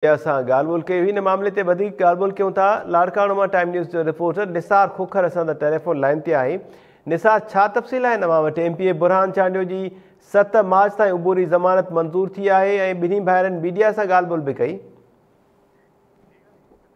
سان ڳالهه ٻولهه ڪئي هئي. ان معاملي تي وڌيڪ ڳالهه ٻولهه ڪيون ٿا. لاڙڪاڻو مان ٽائيم نيوز جو رپورٽر نثار کوکر اسان سان ٽيليفون لائين تي آهي. نثار ڇا تفصيل آهن اوهان وٽ؟ M P A Burhan Chandio جي 7 مارچ تائين عبوري ضمانت منظور ٿي آهي ۽ ٻنهي ڀائرن ميڊيا سان ڳالهه ٻولهه به ڪئي.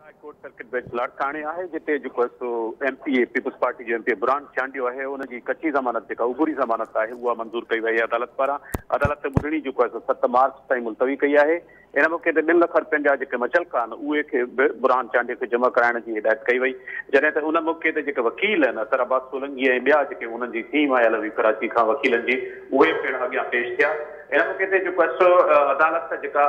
هاء ڪورٽ سرڪٽ بينچ لاڙڪاڻي آهي جتي جيڪو سو M P A peoples party جو ايم پي اي برهان چانڊيو آهي ان جي ڪچي ضمانت جيڪا عبوري ضمانت آهي اها منظور ڪئي وئي عدالت پاران. عدالت ٻڌڻي جيڪو آهي سو 7 مارچ تائين ملتوي ڪئي آهي. ان موقعي تي 2 لک رپين جا جيڪي مچلڪا آهن اهي کي به برهان چانڊيو کي جمع ڪرائڻ جي هدايت ڪئي وئي. جڏهن ته ان موقعي تي جيڪي وڪيل آهن اطهر عباس سولنگي ۽ ٻيا جيڪي انهن جي ٽيم آيل هئي ڪراچي کان وڪيلن جي اهي پڻ اڳيان پيش ٿيا. ان موقعي تي جيڪو سو عدالت جيڪا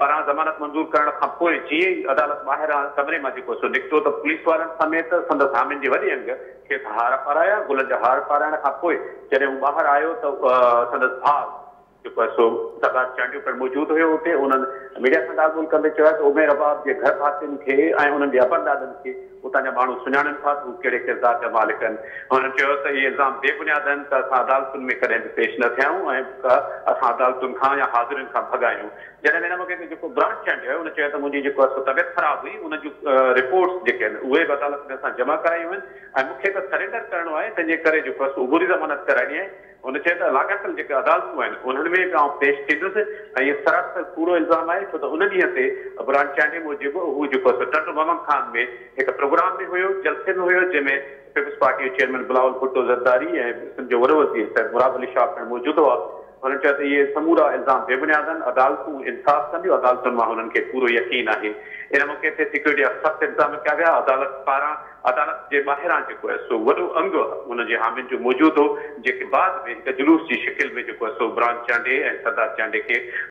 پاران ضمانت منظور ڪرڻ کان پوء جيئن ئي عدالت ٻاهران ڪمري مان جيڪو سو نڪتو ته پوليس وارن سميت سندس حامين جي وڏي انگ کيس هار پارايا. گلن جا هار پارائڻ کان پوء جڏهن هو ٻاهر آيو ته سندس ڀاء جيڪو آهي سو سردار چانڊيو پڻ موجود هيو. اتي انهن ميڊيا سان ڳالهه ٻولهه ڪندي چيو آهي ته عمير رباب جي گهر ڀاتين کي ۽ انهن جي ابن ڏاڏن کي اتان جا ماڻهو سڃاڻن ٿا ته هو ڪهڙي ڪردار جا مالڪ آهن. هنن چيو ته اهي الزام بي بنياد آهن ته اسان عدالتن ۾ ڪڏهن به پيش نه ٿيا آهيون ۽ اسان عدالتن کان يا حاضرين کان ڀڳا آهيون. جڏهن ته ان موقعي تي جيڪو برهان چانڊيو آهي ان چيو ته منهنجي جيڪو آهي سو طبيعت خراب هئي ان جون رپورٽس جيڪي آهن اهي به عدالت ۾ اسان جمع ڪرايون آهن ۽ مون کي ته سرينڊر ڪرڻو آهي تنهن جي ڪري جيڪو آهي سو عبوري ضمانت ڪرائڻي آهي. هن چيو ته لاڳاپيل جيڪي عدالتون آهن انهن ۾ به آئون پيش ٿيندس ۽ اهو سراسر ڪوڙو الزام آهي ڇو ته ان ڏينهن تي برهان چانڊيي موجب هو جيڪو سو ٽنڊو محمد خان ۾ هڪ پروگرام ۾ هيو جلسي ۾ هيو جنهن ۾ پيپلز پارٽي جو چيئرمين بلاول ڀٽو زرداري ۽ سنڌ جو وڏو وزير سيد مراد علي شاهه پڻ موجود هئا. هن چيو ته اهي سمورا الزام بي بنياد آهن، عدالتون انصاف ڪنديون، عدالتن مان هنن کي پورو يقين آهي. ان موقعي تي سيڪيورٽي جا سخت انتظام ڪيا ويا، عدالت پاران عدالت جي ٻاهران جيڪو آهي سو وڏو انگ ان جي حامين جو موجود هو، جيڪي بعد ۾ هڪ جلوس جي شڪل ۾ جيڪو آهي سو برهان چانڊيي ۽ سردار چانڊيي کي.